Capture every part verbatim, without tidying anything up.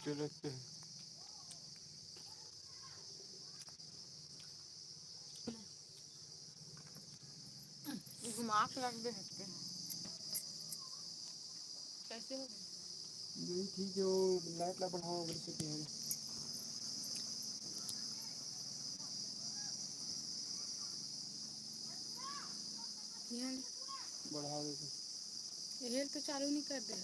के रखते हैं। घुमा के रख दे सकते हैं। कैसे हो गए? नहीं, ठीक है, वो लाइट ला बढ़ाओ, अगर से कह रहे। बढ़ा देते। ये तो चालू नहीं कर दे।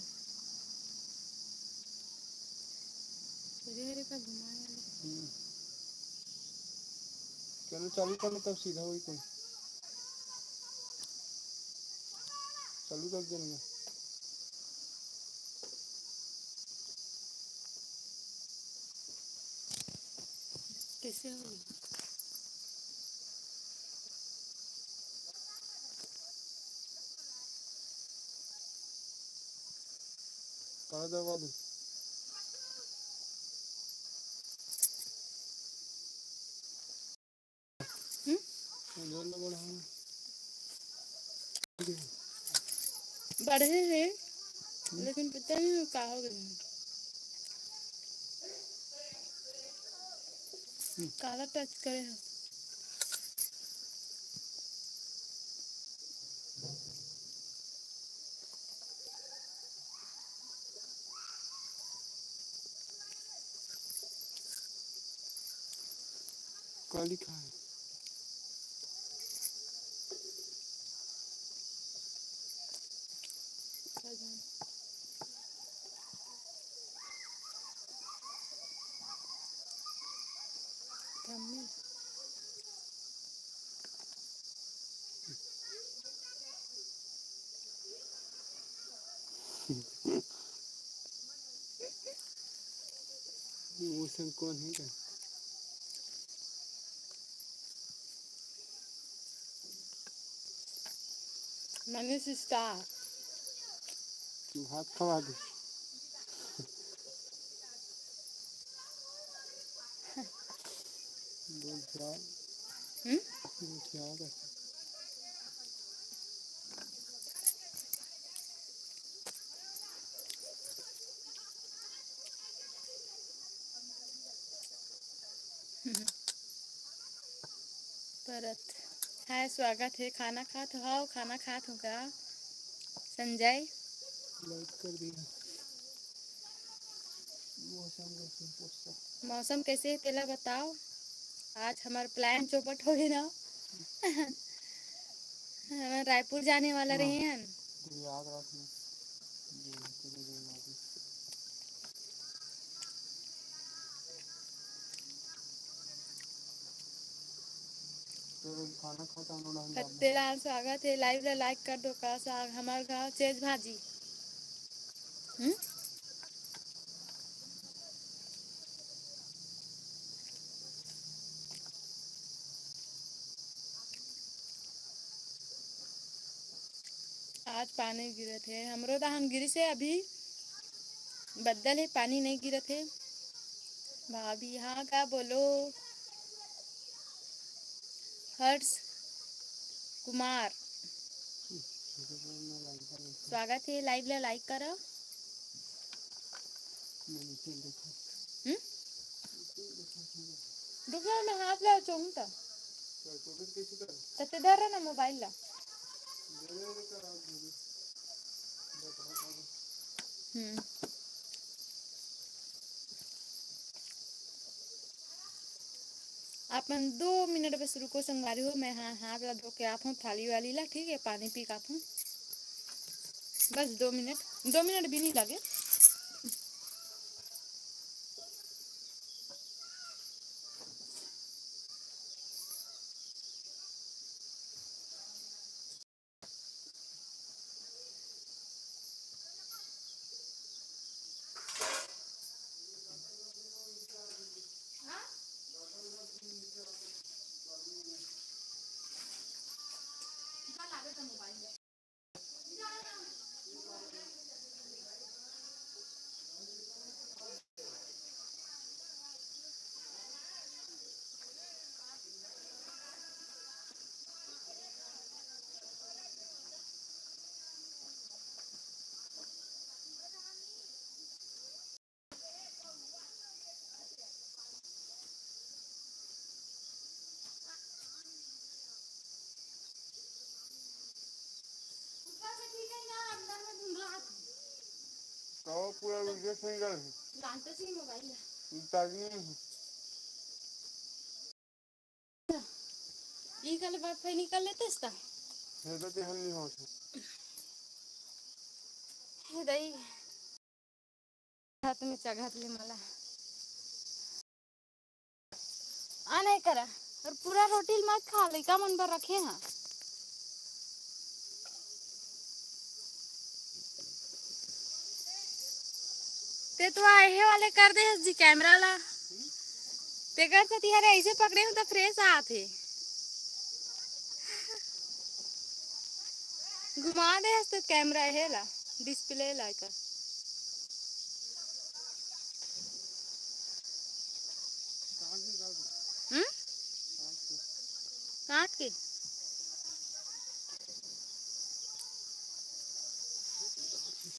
धीरे धीरे का घुमाए वाले। हम्म। चलो, चालू कर लो, तब सीधा वही कोई। चालू कर देना। कैसे हो? काला दवा दे। हम्म? उधर ले बढ़ा। बढ़े हे, लेकिन पता नहीं का हो गया। काला टच करे हे। का लिखा है? मौसम कौन है क्या? मनीष स्टार। भात खवा दे। हम्म? परत। हाय, स्वागत हे। खाना खात हो? हाव, खाना खात हो का? संजय? लाइक कर दिया। मौसम कैसे हे, तेला बताओ। आज हमार प्लान चौपट हो गए ना। हम रायपुर जाने वाला रहे हन। तेला स्वागत हे, लाइव ला लाइक कर दो का। साग हमार गाँव चेज भाजी। हम्म? आज पानी गिरत हे, हमरो डहन गिरिस हे, अभी बदल हे, पानी नहीं गिरत हे। भाभी, हाँ का बोलो? हर्ष कुमार, स्वागत हे, लाइव ला लाइक करो। हम्म? रुक जाओ, मैं हाथ ला चोहूँ त। तते धर ना मोबाइल ला। हम्म। आप मन दो मिनट बस रुको संगवारी हो, मैं हा-, हाथ ला धो के आत हूँ, थाली वाली ला, ठीक है, पानी पी के आत हूँ। बस दो मिनट, दो मिनट भी नहीं लगे। पूरा वीडियो सिंगल है। जानते सी मोबाइल है। उतारनी है। ई कल बात पे निकल लेते इसका। हे तो हम नहीं होते। हे दई। हाथ में चघत ले मला। आ नहीं करा। और पूरा रोटी मत खा, लइका मन बर रखे हाँ। ते तो आ एहे वाले कर दे हस जी कैमरा ला। ते कर से तिहारे ऐसे पकड़े हो तो फ्रेश आत हे। घुमा दे हस तो कैमरा हे ला, डिस्प्ले ला का। हम्म? काट के?